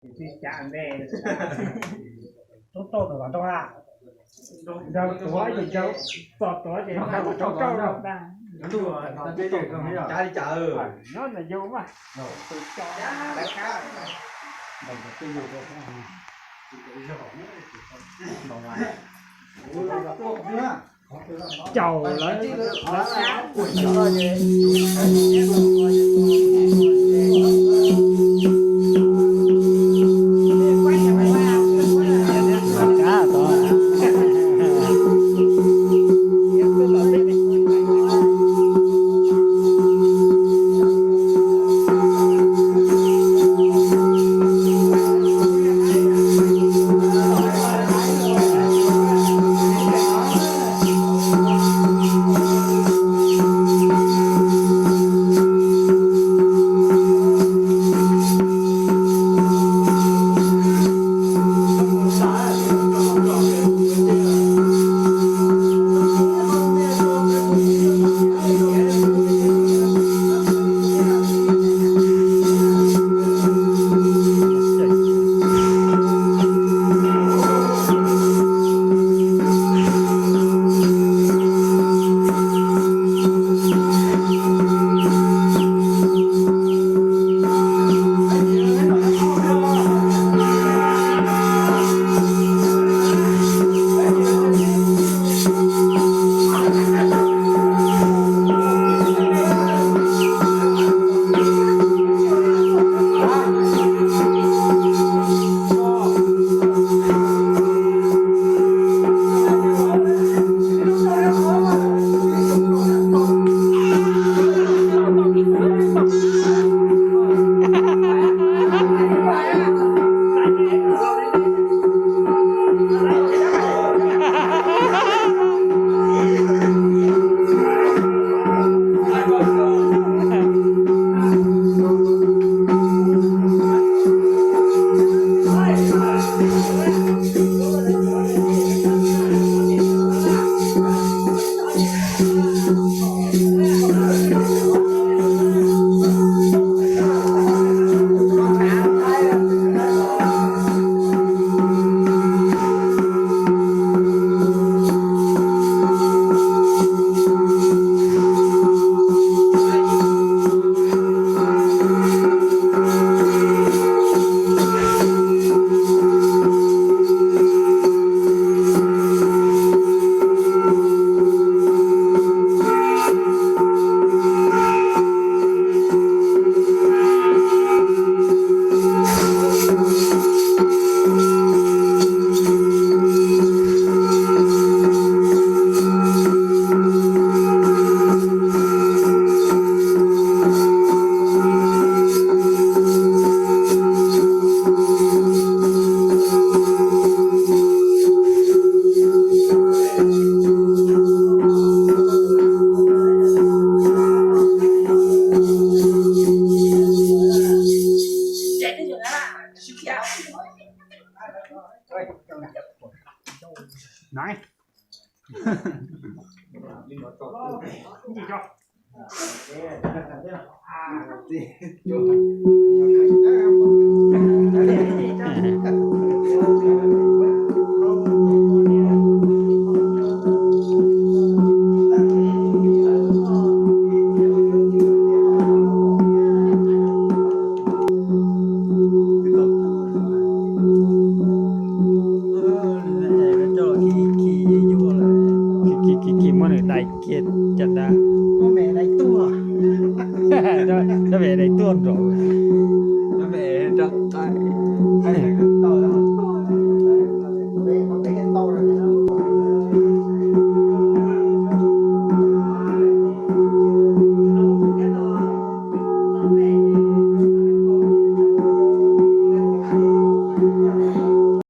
Tsis cas ntej. Tub tauj tus kom nrog na. Nrog tuav ces nrog, txog tuav ces nrog tuav rau. Cas li cas nyob ntawm yus mas. Tus coj lawv qab. Caum lawv, lawv sab. Khi khi muab nws dai kiag cov dab. Dab me dai tuag nraud. Dab me rau qab.